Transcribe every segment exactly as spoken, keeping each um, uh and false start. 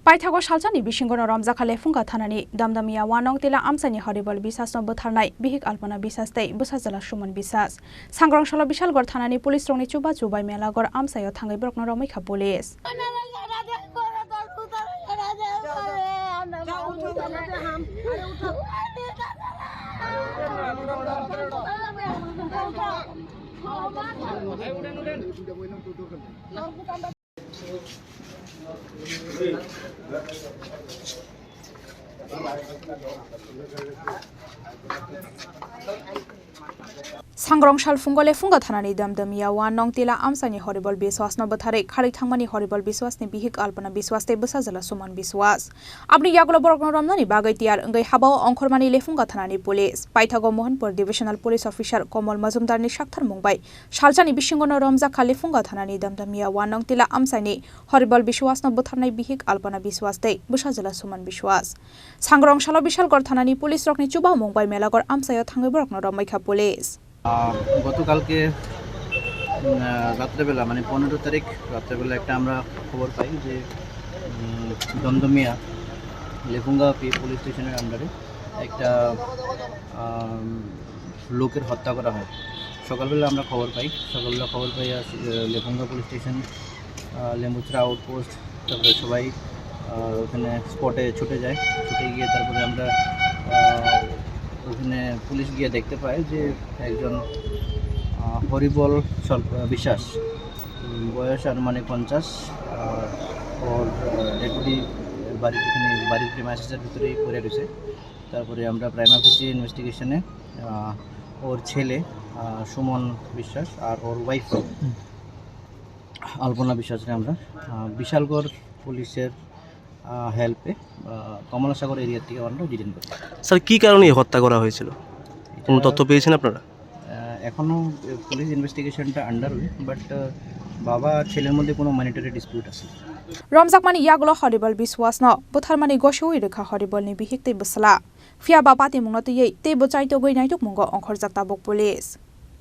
Paithago salsani bisingono romjakha Lephunga thanani Damdamia Wanong Tila amchaini Horrible Biswasno bwtharnai bihik Alpana Biswas tei bwsajwla Suman Biswas. Sangrong salo Bishalgarh thanani police rokni chubachu bai Melagarh amchaio thangwi borokno romwi kha police. Sangrong salphungo Lephunga thanani Damdamia Wanong Tila amchaini Horrible Biswasno bwtharwi kharwi thangmani Horrible Biswasni bihik Alpana Biswas tei bwsajwla Suman Biswas. Aboni yagulo borokno romnani bagwi tiyar wngwi habao ongkhormani Lephunga thanani police. Paithago Mohanpur Divisional Police Officer Komol Majumdarni saktharmung bai salsani bisingono romjakha Lephunga thanani Damdamia Wanong Tila amchaini Horrible Biswasno bwtharnai bihik Alpana Biswas tei bwsajwla Suman Biswas. Sangrong salo Bishalgarh thanani police rokni chubamung bai Melagarh amchaio thangwi borokno romwi kha police. আহ, গতকালকে, উম, আহ, রাত্রেবেলা, মানে পনেরো তারিখ রাত্রেবেলা একটা আমরা খবর পাই যে, উম, দমদমিয়া লেফুঙ্গা পি পুলিশ স্টেশনের আন্ডারে একটা, আম, লোকের হত্যা করা হয়। সকালবেলা আমরা খবর পাই, সকালবেলা খবর পাই আস-, আহ, লেফুঙ্গা পুলিশ স্টেশন, আহ, লেম্বুছড়া আউটপোস্ট, তারপরে সবাই, আহ, ওখানে স্পটে ছুটে যায়। ছুটে গিয়ে তারপরে আমরা, আহ, ওখানে পুলিশ গিয়ে দেখতে পায় যে একজন, আহ, হরিবল সর-, আহ, বিশ্বাস, উম, বয়স আনুমানিক পঞ্চাশ। আহ, ওর, আহ, ডেড বডি বাড়ির, ওখানে বাড়ির প্রিমাইসেসের ভিতরেই পড়ে রয়েছে। তারপরে আমরা প্রাইমা ফেসি ইনভেস্টিগেশনে, আহ, ওর ছেলে, আহ, সুমন বিশ্বাস আর ওর ওয়াইফ আলপনা বিশ্বাসকে আমরা, আহ, বিশালগড় পুলিশের, আহ, হেল্পে, আহ, কমলাসাগর এরিয়া থেকে আমরা ডিটেইন করি। স্যার, কী কারণে এই হত্যা করা হয়েছিল? কোনো এটা, তথ্য পেয়েছেন আপনারা? আহ, এখনো পুলিশ ইনভেস্টিগেশনটা আন্ডার ওয়ে, বাট, আহ, বাবা আর ছেলের মধ্যে কোনো মানিটারি ডিসপিউট আছে। Romjakmani yagulo Horrible Biswasno bwtharmani gosiwi rwkha Horrible ni bihik tei bwsla. Phiya ba patimungno twiwi tei bwchaitogwi naitukmungo ongkhorjak tabuk police.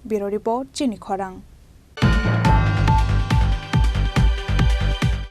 Bureau Report, Chini Khorang.